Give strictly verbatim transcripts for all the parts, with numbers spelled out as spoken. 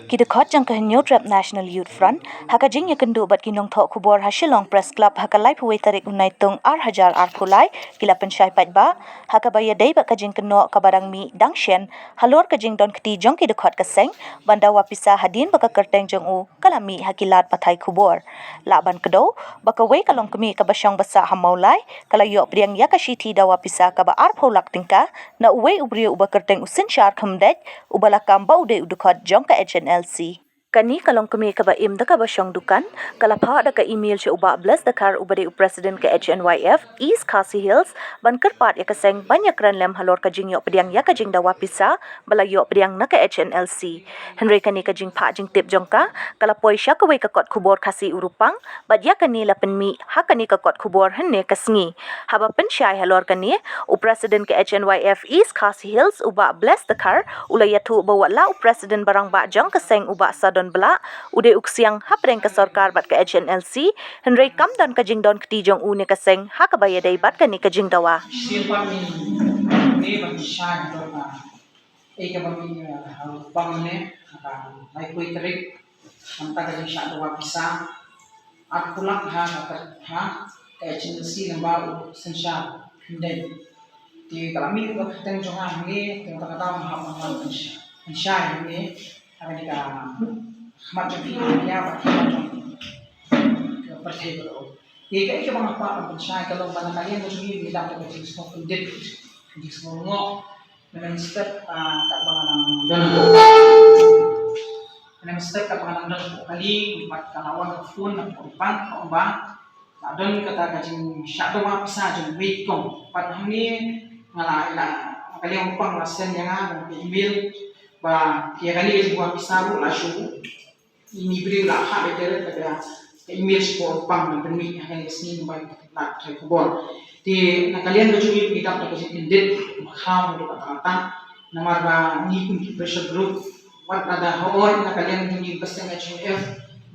Ki dkhot jong ka Hynñiewtrep National Youth Front, ha ka jingïakynduh bad ki nongthoh khubor ha Shillong Press Club ha ka laiphew wei tarik u Naitung ar hajar arphew lai, ki la pynshai paidbah ha kaba ïadei bad ka jingkynnoh kaba dang mih dang shen halor ka jingdon kti jong ki dkhot ka seng ban dawa pisa hadien ba ka kyrteng jong u ka la mih ha ki lad pathai khubor. Lah ban kdew ba kawei ka longkmie kaba shong ba sah ha Mawlai ka la ïoh pdiang ïa ka shithi dawa pisa kaba arphew lak tyngka na uwei u briew uba kyrteng u Synshar Khymdeit, uba la kam ba u dei u dkhot jong ka H N L C. Kane ka longkmie kaba im da kaba shong dukan ka la phah da ka email sha u Bah Bless Dkhar, uba dei u president ka H N Y F East Khasi Hills, ban kyrpad ïa ka seng ban ïakren lem halor ka jingïoh pdiang ïa ka jingdawa pisa ba la ïoh pdiang na ka H N L C. Hynrei kane ka jingphah jingtip jong ka ka la poi sha kawei ka kot khubor Khasi Urupang, bad ïa kane la pynmih ha kane ka kot khubor hynne ka sngi. Haba pynshai halor kane, u president ka H N Y F East Khasi Hills, u Bah Bless Dkhar, u la ïathuh ba wat la u president ba rangbah jong ka seng, u Bah Sadon Blah, u dei u ksiang hapdeng ka sorkar bad ka H N L C, hynrei kam don ka jingdon kti jong u ne ka seng ha kaba ïadei bad kane ka jingdawa. Shisien pat ngi, ngi ban shai halor ka, eh, kaba ngi, eh, ha Urupang ne, ha ka laiphew tarik, mynta ka jingshah dawa pisa arphew lak ha ka, ha ka H N L C lyngba u Synshar Khymdeit. Te ka la mih ka kyrteng jong nga hangne, te mynta ka daw nga hap ban wan pynshai, pynshai hangne ha kane ka khmat jong phi, ïa, bad khmat jong ka pyrthei baroh. Te kaei kaba nga kwah ban pynshai ka long ba na ka liang ka jong ngi ngi dap da ka jingsngew kyndit, jingsngew lyngngoh. Mynstep, ah, katba nga dang don hapoh, mynstep katba nga dang don hapoh kali, bad ka la wan ka phone na ka Urupang, ka ong ba la don kata ka jingshah dawa pisa jong uwei kong. Bad hangne nga la, la, ka liang Urupang la send ïa nga ka email ba ïa kane ka jingdawa pisa ruh la shu, ine i briew la phah ïa ka, ka, ka email sha ka Urupang ban pynmih ha kane ka sngi, namar ba la thait khubor. Te na ka liang ka jong ngi ngi dap da ka jingkyndit ba khraw naduh katta katta, namar ba ngi kum ki pressure group, wat lada hooid na ka liang ka jong ngi ka seng H N Y F,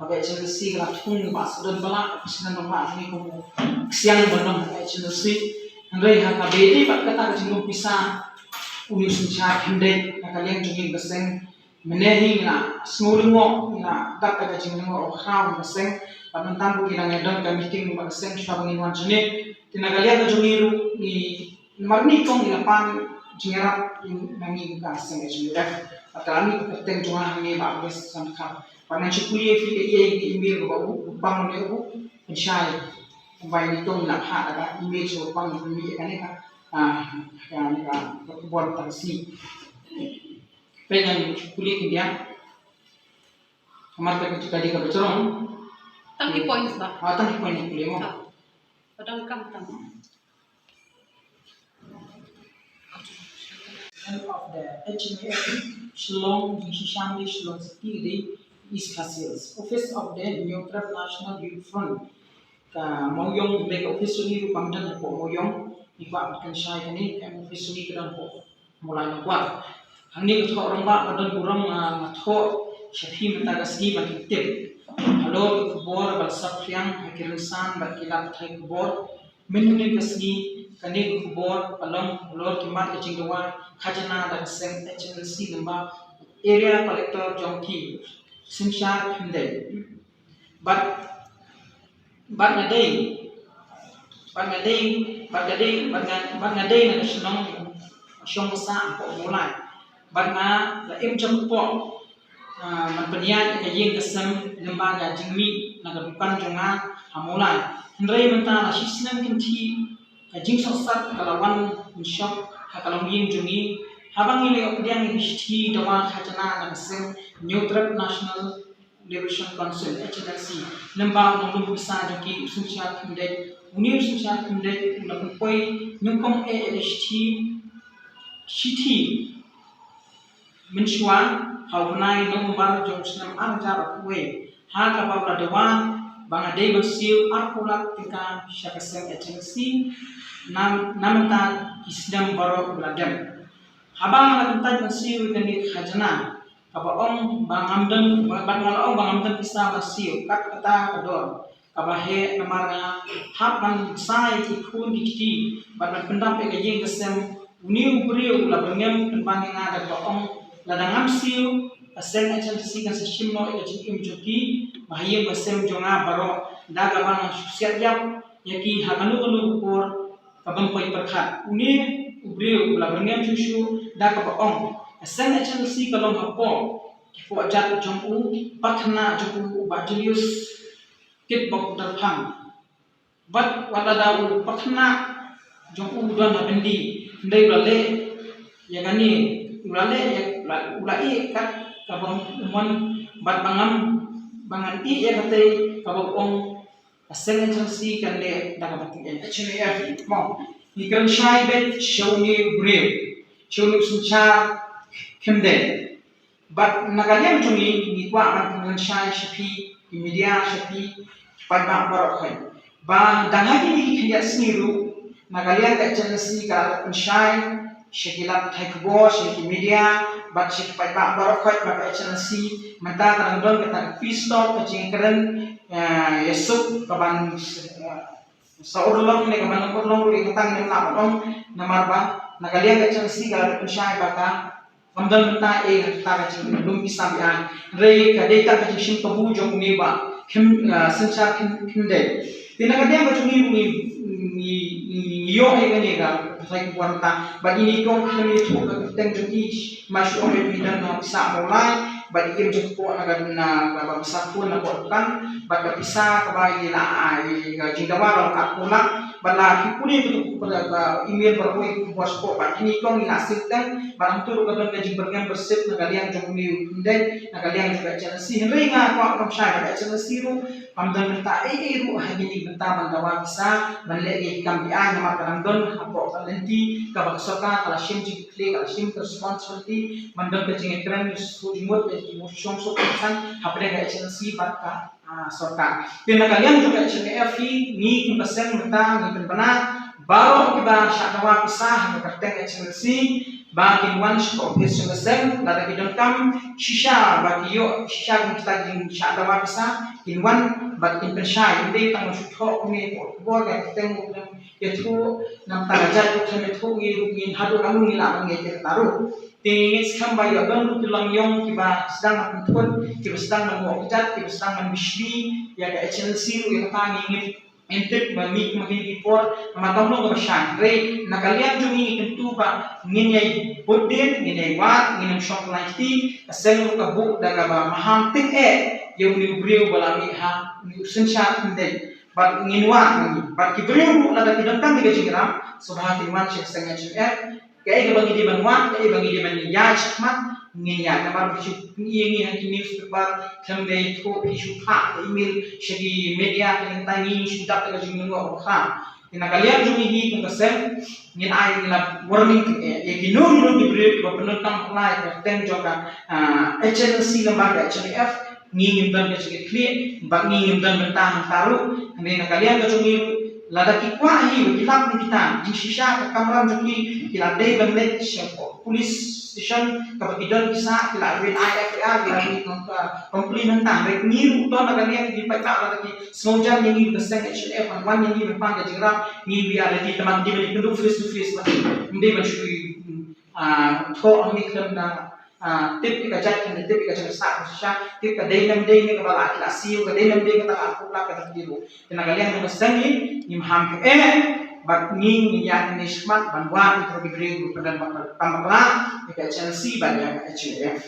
ba ka H N L C ka la thung ba Sadon Blah, ka seng Blah ngi kum ksiang ban long ka H N L C. Hynrei ha kaba ïadei bad kata ka jinglong pisa, une u Synshar Khymdeit, na ka liang jong ngi ka seng, mynne hi ngi la sngew lyngngoh, ngi la dap da ka jinglyngngoh ba khraw ka seng. Bad mynta ruh ngi la, ngi don ka meeting bad ka seng shuwa ba ngin wan shane. Te na ka liang ka jong ngi ruh ngi, namar une kong ngi la pan jingïarap na ngi ka seng H N Y F. Bad ka la mih ka kyrteng jong nga hangne, Bah Bless Dkhar. Bad ngan shu pule ïa phi kaei ka email kaba u, u Urupang ne u pynshai. Ba une kong ngi la phah da ka email sha u Urupang, u pynmih ïa kane ka, ah, kane ka, ka khubor kata ka sngi. Peit ngan pule khyndiat. Namar ka, ka dei kaba jrong. Tang ki points ba. Ah, tang ki point pule mo. Ah. Ba dang kam tam. Of the H N Y F Shillong, jingshisha Shillong City, the East Khasi Hills. Office of the Hynñiewtrep National Youth Front. Ka Mawïong, hynrei ka office jong ngi ruh kam don hapoh Mawïong, ngi kwah ban pynshai kane, ka office jong ngi ka don hapoh Mawlai Nongkwar. Hangne ka thoh rangbah ka don burom, ah, nga thoh sha phi mynta ka sngi ban tip halor ka khubor ba la saphriang ha ki rynsan bad ki lad pathai khubor mynhynnin ka sngi. Kane ka khubor ka long halor ki mat ka jingdawa khajna da ka seng H N L C lyngba Area Collector jong ki, Synshar Khymdeit. Bad, bad nga dei, bad nga dei, bad nga dei, bad nga, bad nga dei na ka shnong shong ba sah hapoh Mawlai. Bad nga la im jingpyrkhat, ah, ban pynïaid ïa ka ïing ka sem lyngba ka jingmih na ka dukan jong nga ha Mawlai. Hynrei mynta la shi snem kynthih ka jingsohsat ka la wan mynshuwa ha ka longïing jong ngi, haba ngi la ïoh pdiang ïa ka shithi dawa khajna na ka seng Hynñiewtrep National Liberation Council, H N L C, lyngba u nonglum pisa jong ki, u Synshar Khymdeit. Une u Synshar Khymdeit u la pynpoi nyngkong eh ïa ka shithi, shithi mynshuwa ha u bnai November jong u snem ar hajar arphew wei, ha kaba u la dawa ba nga dei ban siew arphew lak tyngka sha ka seng H N L C, na, na mynta ki snem baroh u la dem. Haba nga la kyntait ban siew ïa kane ka khajna, kaba ong ba ngam don, ba, ba nga la ong ba ngam don pisa ban siew, kat kata ka dor kaba heh, namar nga hap ban sa ïa ki khun ki kti bad ban pyndap ïa ka ïing ka sem. Une u briew u la byrngem pynban ïa nga da kaba ong, lada ngam siew, Ka seng H N C kan sa shim noh ïa ka jingim jong ki ba ha ïing ba sem jong nga baroh da kaba ngan shu siat ïap ïa ki ha kano kano ka por kaba ym poi pyrkhat. Une u briew u la byrngem shuh shuh da kaba ong ka seng H N C ka long hapoh ki pok jat jong u pakhynnah jong u, u Bah Julius Kitbok Darphang. Bad wat lada u pakhynnah jong u don ha byndi, hynrei u la leh ïa kane, u la leh ïa, u la, u la ïeh kat kaba u mon, bad ba ngan, ba ngan ïeh ïa katei kaba u ong ka seng H N C kan leh da kaba tyngeh. H N F, mo. Ngi kren shai beit sha une u briew, sha une u synshar khyndiat. Bad na ka liang jong ngi, ngi kwah ban pynshai sha phi ki media, sha phi ki paidbah baroh khoit, ba dang ha kine ki khyndiat sngi ruh na ka liang ka H N C ka la pynshai sha ki lad pathai khubor, sha ki media, bad sha ki paidbah baroh khoit ba ka H N C mynta ka dang don kata ka peace talk, ka jingkren, eh, ïasuk kaban, eh, sa urlong ne kaban urlong ruh ïa kata ngim lah ban ong, namar ba na ka liang ka H N C ka la pynshai ba ka kam don mynta ei ha kata ka jingdum pisa biang. Hynrei ka dei tang ka jingshim kabu jong une u bah khym, ah, synshar khym, khyndiat. Te na ka liang ka jong ngi ngi, ngi, ngi, ngi ïoh ïa kane ka pathai khubor mynta. Bad ngi nyngkong khlem ïathuh ka kyrteng jong i, ma shu ong ïa phi don ha pisa Mawlai, bad i im jingkpoh na ka, na ka ba pisa phone na ka dukan, bad ka pisa kaba i la ai ka jingdawa ka long arphew lak, bad la ki pule ka, ka, ka email baroh kawei ka khubor shapoh, bad kine kong i la siew teng, bad hangto ruh ka don ka jingbyrngem byrsit na ka liang jong une u khyndiat, na ka liang jong ka H N C, hynrei nga kwah ban shai ba ka H N C ruh kam don mynta ei ei ruh ha kine ki bynta ban dawa pisa ban leh ïa ki kam B I, namar ka dang don hapoh ka lynti kaba ka sorkar ka la shim jingkitkhlieh, ka la shim ka responsibility ban don ka jingïakren suk jingmut ïa ki mut shong suk ka san hapdeng ka H N C bad ka, ah, sorkar. Te na ka liang jong ka H N F hi, ngi kum ka seng mynta ngi pynbna baroh kiba shah dawa pisa ha ka kyrteng H N C ba kin wan sha ka office jong ka seng, lada ki donkam shisha ba ki ïoh shisha kum kita ki shah dawa pisa, kin wan bad kin pynshai. Ym dei tang ban shu thoh kumne, thoh khubor ka kyrteng, ïathuh namar ka jait ruh khlem ïathuh ngi ruh ngin haduh ka lum ngi lah ban ngeit ïa kata ruh. Te ngi ngeit skhem ba ïoh don ruh ki longïong kiba sdang ban pynthut, kiba sdang ban ïoh kjat, kiba sdang ban bishni ïa ka H N C ruh. Ïa kata ngi ngeit, ngim tip ba mih ma kine ki por, namar kam long kaba shai. Hynrei na ka liang jong ngi ngi kyntu ba ngin ïai bud dien, ngin ïai wad, ngin ym shong kyllaiñ kti. Ka seng ruh ka buh da kaba maham tyngeh ïa une u briew ba la mih ha une u synshar khyndiat. Bad ngin wad, ngin, bad ki briew ruh lada ki donkam ïa ka jingïarap, sngewbha kin wan sha ka seng H N F. Kaei kaba ngi dei ban wad, kaei ba ngi dei ban ïaid shakhmat, ngin ïaid. Namar ba shu pyni ïa ngi ha ki newspaper, khlem da ïathuh, phi shu phah ka email sha ki media, khlem da ngi shu dap da ka jinglyngngoh ba khraw. Te na ka liang jong ngi hi kum ka seng, ngin ai, ngin ai warning ïa kino kino ki briew kiba pyndonkam, pynlait ïa ka kyrteng jong ka, ah, H N C lyngba ka H N F, ngi ngim don ka jingkitkhlieh, bad ngi ngim don bynta hangta ruh. Hynrei na ka liang ka jong ngi ruh, lada ki kwah hi ba ki lap kum kita, jingshisha ka kamram jong ki, ki la dei ban leit sha police station kaba ki don ki sah, ki la win ai F I R, ki la win, uh, complaint hangta. Hynrei ngi ruh to na ka liang ki paidbah lada ki sngewjan ïa ngi ka seng H N F ban wan ïa ngi ban pan ka jingïarap, ngi, we are ready, tangba ym dei ban ïakynduh face to face, bad ym dei ban shu, ah, thoh hangne khlem da, ah, tip ïa ka jait, khlem da tip ïa ka jait sah, shisha tip ka dei ne ym dei ne kaba la, ki la siew, ka dei ne ym dei, kata ka la phuh lak, kata ka dei ruh. Te na ka liang jong ka seng ngi, ngim ham eh, bad ngi, ngi ïaid ne shakhmat ban wad ïa ki briew ruh, ka don ba ka kam bakla ïa ka H N C bad ïa ka H N F.